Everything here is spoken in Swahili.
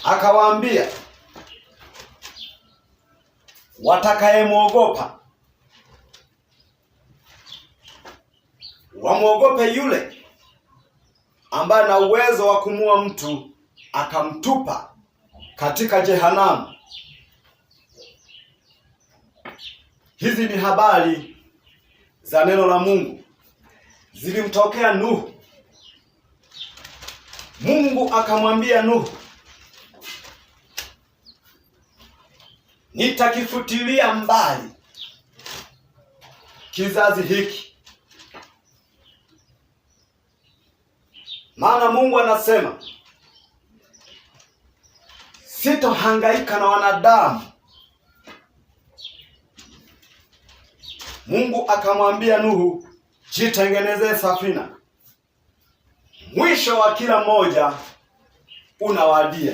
Akawaambia, watakayemwogopa wamwogope yule ambaye ana uwezo wa kumua mtu akamtupa katika jehanamu. Hizi ni habari za neno la Mungu zilimtokea Nuhu. Mungu akamwambia Nuhu, nitakifutilia mbali kizazi hiki. Maana Mungu anasema sitohangaika na wanadamu. Mungu akamwambia Nuhu, jitengenezee safina. Mwisho wa kila mmoja unawadia.